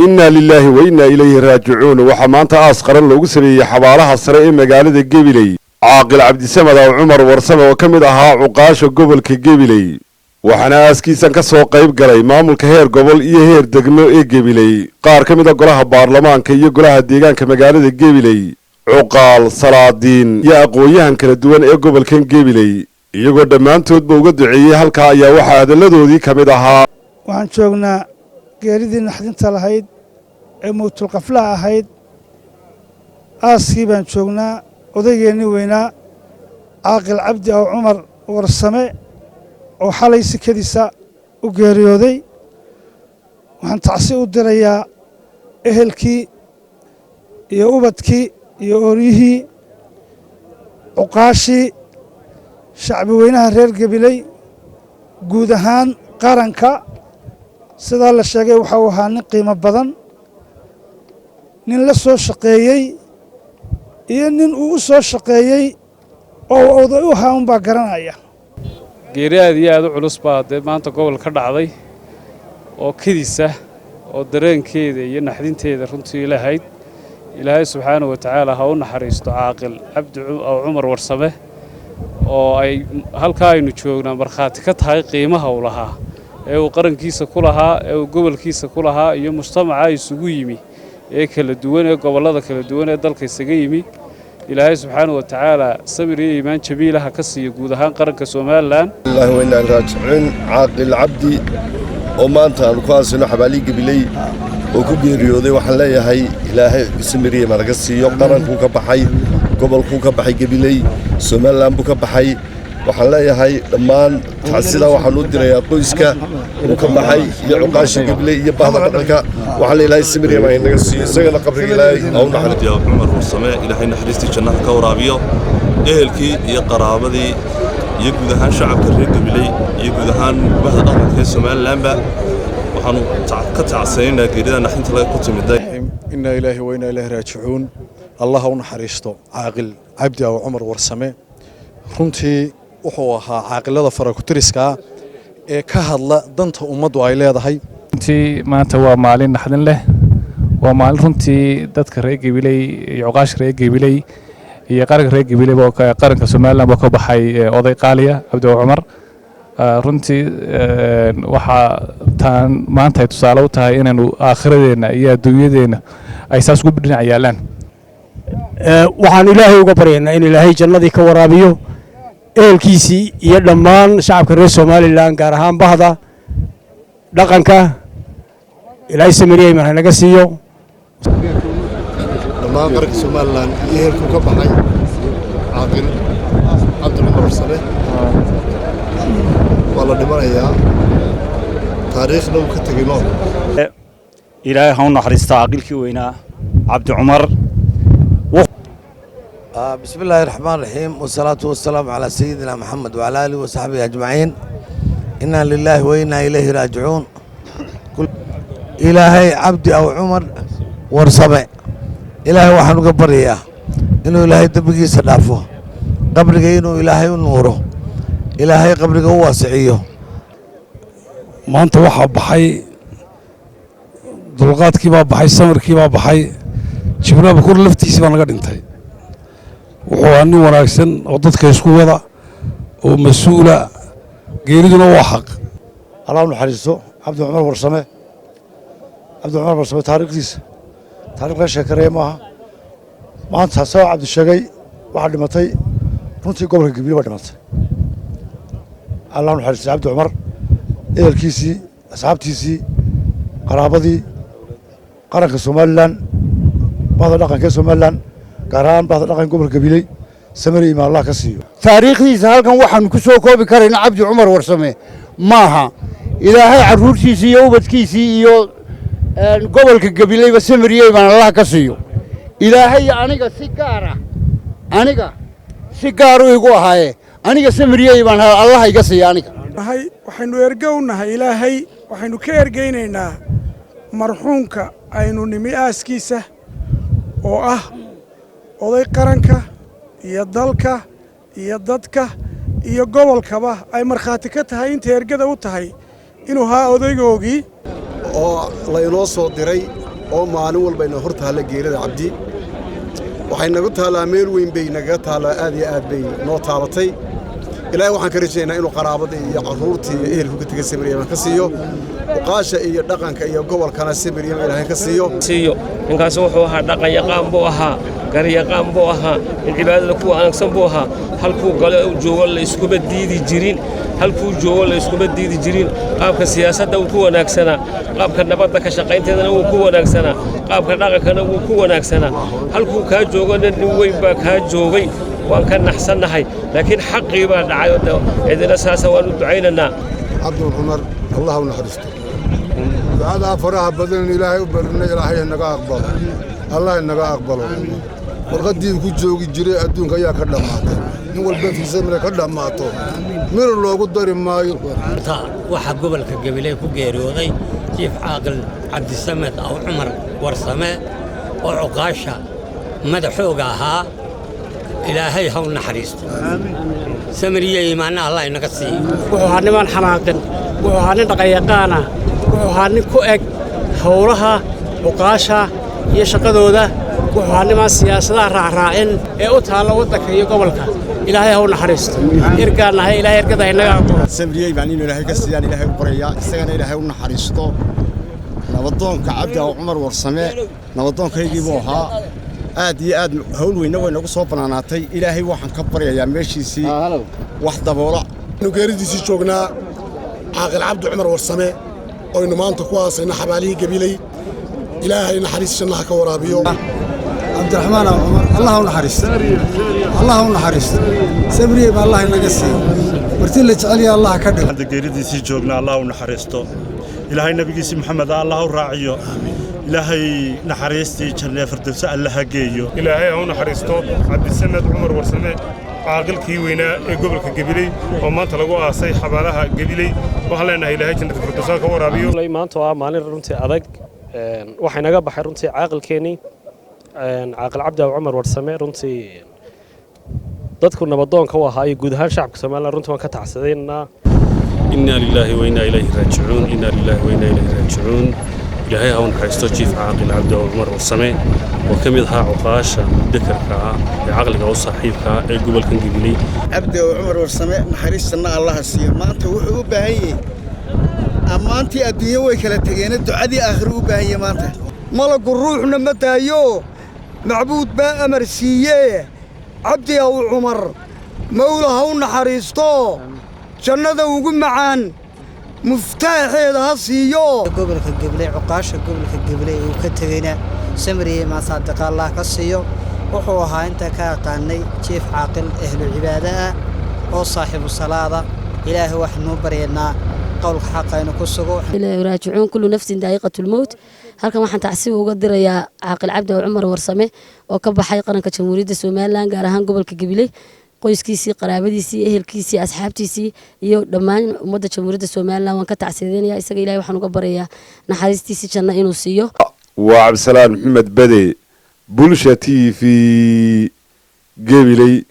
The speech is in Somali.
Innaa lilaahi wa innaa ilayhi raajicuun. Waxaa maanta aas qaran loogu sameeyey xabaalaha sare ee magaalada Gebiley Caaqil Cabdisamad Aw Cumar Warsame oo ka mid ahaa cuqaasha gobolka Gebiley, waxaana aaskiisan ka soo qayb galay maamulka heer gobol iyo heer degmo ee Gebiley, qaar ka mid a golaha baarlamaanka iyo golaha deegaanka magaalada Gebiley, cuqaal, salaadiin iyo aqoon-yahan kala duwan ee gobolkan Gebiley. Iyagoo dhammaantoodba uga duceeyey halkaa ayaa waxaa hadalladoodii ka mid ahaa: Waxaan joognaa geeridii naxdinta lahayd ee mowtulqaflaha ahayd. Aaskii baan joognaa odaygeenii weynaa, Caaqil Cabdi Aw Cumar Warsame, oo xalay sikadiisa u geeriyooday. Waxaan tacsi u dirayaa ehelkii iyo ubadkii iyo ooryihii, cuqaashii, shacbi weynaha reer Gebiley, guud ahaan qaranka. Sidaa la sheegay, waxa uu ahaa nin qiimo badan, nin la soo shaqeeyey iyo nin uu u soo shaqeeyey oo oday u ahaa unbaa garanaya. Geeri aad iyo aad u culus baa dee maanta gobol ka dhacday oo kedisa oo dareenkeeda iyo naxdinteeda runtii lahayd. Ilaahay subxaanahu wa tacaala ha u naxariisto Caaqil Cabdi Cumar Warsame, oo ay halkaa aynu joognaa markhaati ka tahay qiimaha uu lahaa ee uu qarankiisa ku lahaa, ee uu gobolkiisa ku lahaa iyo mujtamaca isugu yimi ee kala duwan ee gobollada kala duwan ee dalka isaga yimi. Ilaahay subxaanahu wa tacaala sabir iyo iimaan jamiilaha ka siiyo guud ahaan qaranka Somaliland. Illaahi wa innaa raajicuun. Caaqil Cabdi oo maanta aanu ku aasino xabaalii Gabiley oo ku geeriyooday, waxaan leeyahay Ilaahay samiriye managa siiyo. Qarankuu ka baxay, gobolkuu ka baxay, Gabiley, Somaliland buu ka baxay. Waxaan leeyahay dhammaan tacsidaa waxaan u dirayaa qoyska uu ka baxay iyo cuqaasha Gabiley iyo bahda dhaqanka. Waxaan leeyahay samiriye ma inaga siiyo, isagana qabriga Ilaahay ha u naxariisto. Cumar Warsame Ilaahay naxariistii jannaha ka waraabiyo. Ehelkii iyo qaraabadii iyo guud ahaan shacabka reer Gabiley iyo guud ahaan bahda dhaqanka ee Somalilandba waxaanu ka tacsanaynaa geerida naxdinta laga ku timiday. Inaa ilaahi wa inaa ilaahi raajicuun. Allah ha u naxariisto Caaqil Cabdi Aw Cumar Warsame. Runtii wuxuu ahaa caaqilada farakutiriska ee ka hadla danta ummaddu ay leedahay. Runtii maanta waa maalin naxdin leh, waa maalin runtii dadka reer Gabiley iyo cuqaasha reer Gabiley iyo qaranka reer Gabiley, qaranka Somaliland boo ka baxay oday qaaliya, Cabdi Aw Cumar. Runtii waxaa taan maanta ay tusaale u tahay inaynu aakhiradeenna iyo adduunyadeenna ay saas ugu dhinac yaallaan. Waxaan Ilaahay uga baryaynaa in Ilaahay jannadii ka waraabiyo, ehelkiisii iyo dhammaan shacabka reer Somaliland, gaar ahaan bahda dhaqanka. Ilaahay samiriyeyman hanaga siiyo. Dhammaan qaranka Somaliland iyo ehelkuu ka baxay Caaqil Cabdi Cumar Warsame, waa la dhimanayaa, taariikhna uu ka tegey nool. Ilaahay ha u naxariista caaqilkii weynaa Cabdi Cumar. بسم الله الرحمن الرحيم، والصلاة والسلام على سيدنا محمد وعلى آله وصحبه أجمعين. إنا لله وإنا إليه راجعون. إلهي عبدي أو عمر ورسمه، إلهي waxaan uga baryayaa inuu Ilaahay dembigiisa dhaafo, qabriga inuu Ilaahay u nuuro, Ilaahay qabriga u waasiciyo. Maanta waxaa baxay dulqaadkii baa baxay, samirkii baa baxay, Jibriil Abukur laftiisii baa naga dhintay. Wuxuu ahaa nin wanaagsan oo dadka isku wada oo mas-uula. Geeriduna waa xaq. Allah u naxariisto Cabdi Cumar Warsame. Cabdi Cumar Warsame taariikhdiisa taarikh laga sheekaraya maaha. Maanta sao Cabdi sheegay, waxaa dhimatay runtii gobolka Gabiley baa dhimatay. Allah u naxariisto Cabdi Cumar, ehelkiisii, asxaabtiisii, qaraabadii, qaranka Somaliland, bahda dhaqanka ee Somaliland, gaar ahaan bahda dhaqanka gobolka Gabiley, samir imaan Allah ka siiyo. Taariikhdiisa halkan waxaanu ku soo koobi karayna Cabdi Cumar Warsame maaha. Ilaahay carruurtiisii iyo ubadkiisii iyo gobolka Gabileyba samiriyey baan Allah ka siiyo. Ilaahay aniga si gaar ah, aniga si gaaru igu ahaaye, aniga samiriyey baan Allah iga siiya aniga. Waxaynu erge u nahay Ilaahay, waxaynu ka ergaynaynaa marxuumka aynu nimi aaskiisa, oo ah oday qaranka iyo dalka iyo dadka iyo gobolkaba ay markhaati ka tahay inta ergada u tahay inuu haa odaygoogii. Oo laynoo soo diray. Oo maalin walba ina hor taalla geerida Cabdi, waxay nagu taallaa meel weyn bay nagaga taallaa. Aad iyo aad bay noo taabatay. Ilaahay waxaan ka rajaynaa inuu qaraabada iyo carruurtii iyo ehelku ka tegay samir ka siiyo, uqaasha iyo dhaqanka iyo gobolkana samir Ilaahay ka siiyo. Siiyo. Ninkaasi wuxuu ahaa dhaqan yaqaan buu ahaa, garyaqaan buu ahaa, in cibaadada ku wanaagsan buu ahaa. Halkuu galo uu joogo la iskuma diidi jirin, halkuu joogo la iskuma diidi jirin. Qaabka siyaasadda wuu ku wanaagsanaa, qaabka nabadda ka shaqaynteedana wuu ku wanaagsanaa, qaabka dhaqankana wuu ku wanaagsanaa. Halkuu kaa joogona nin weyn baa kaa joogay. Waan ka naxsannahay, laakiin xaqii baa dhacay oo cidina saasa waan u ducaynaynaa. Cabdi Cumar Allah u naxariisto. Ducadaa faraha badan Ilaahay u barina, Ilaahay naga aqbalo, Allah naga aqbalo. Warqaddii ku joogi jiray adduunka ayaa ka dhammaatay. Nin walba fiisamire ka dhammaato, mir loogu dari maayo. Waxaa gobolka Gabiley ku geeriyooday Jiif Caaqil Cabdisamed Aw Cumar Warsame oo cuqaasha madaxooga ahaa. Ilaahay ha u naxariisto, samiriyo iimaanna Allah inaga siiyo. Wuxuu ahaa nimaan xanaaqin, wuxuu ahaa nin dhaqanyaqaana, wuxuu ahaa nin ku eg howlaha cuqaasha iyo shaqadooda, wuxuu ahaa nimaan siyaasadaha raacraacin ee u taalla waddanka iyo gobolka. Ilaahay ha u naxariisto. Ergaan nahay, Ilaahay ergada inaga aqbalo. Samriyey baan inuu Ilaahay ka siiyaan Ilaahay u baryayaa, isagana Ilaahay u naxariisto. Nabadoonka Cabdi Aw Cumar Warsame nabadoonkaygii buu ahaa. Aad iyo aad hawl weyna way nagu soo bannaanaatay. Ilaahay waxaan ka baryayaa meeshiisii wax daboola. Nu geeridiisii joognaa Caaqil Cabdi Cumar Warsame oynu maanta ku aasayna xabaalihii Gabiley. Ilaahay naxariis jannaha ka waraabiyo. Cabdiraxmaan Aw Cumar, Allah u naxariisto, Allah u naxariisto, sabriye ba Allah inaga siiyo, marti la jecel yahay Allah ka dhigo. Hadda geeridiisii joognaa. Allah u naxariisto, Ilaahay nabigiisii Maxamed Allah u raaciyo, Ilaahay naxariistii jannee firdawsa Allah ha geeyo. Ilaahay ha u naxariisto Cabdisamed Cumar Warsame, caaqilkii weynaa ee gobolka Gabiley oo maanta lagu aasay xabaalaha Gabiley. Waxaan leenahay Ilaahay jannada firdawsa ka waraabiyo. Maanta oo ah maalin runtii adag, waxay naga baxay runtii caaqilkeenii, Caaqil Cabdi Aw Cumar Warsame. Runtii dadku nabadoonka u ahaa iyo guud ahaan shacabka Somaliland runtii waan ka tacsadaynaa. Inna lillahi wa inna ilayhi raajicuun, inna lillahi wa inna ilayhi raajicuun. Ilaahay ha u naxariisto Jiif Caaqil Cabdi Aw Cumar Warsame oo ka mid ahaa cuqaasha mudakarka ah ee caqliga u saaxiibka ah ee gobolkan Gabiley. Cabdi Aw Cumar Warsame naxariistanna Allaha siiyo. Maanta wuxuu u baahan yahay ammaantii adduunyo way kala tegeena, ducadii aakhiro u baahan yahay maanta. Malagu ruuxna ma daayo, macbuud baa amar siiyee. Cabdi Aw Cumar Mawla ha u naxariisto, jannada ugu macaan muftaaxeeda ha siiyo. Gobolka Gabiley, cuqaasha gobolka Gabiley uu ka tegeyna samriye maasaadiqa Allah ka siiyo. Wuxuu ahaa inta ka aqaanay jiif caaqil ehlu cibaado ah oo saaxiibu salaada. Ilaahay waxaanuu baryaynaa qowlka xaqa inuu ku sugo. Raajicuun, kullu nafsin daa'iqatu lmowt. Halkan waxaan tacsiib uga dirayaa Caaqil Cabdi Aw Cumar Warsame oo ka baxay qaranka Jamhuuriyadda Somaliland, gaar ahaan gobolka Gabiley. Qoyskiisii, qaraabadiisii, ehelkiisii, asxaabtiisii iyo dhammaan ummadda Jamhuuriyadda Somaliland waan ka tacsiidanaya. Isaga Ilahay waxaan uga baryayaa naxariistiisii janno inuu siiyo. Waa Cabdisalaan Maxamed Bade, Bulsha TV, Gabiley.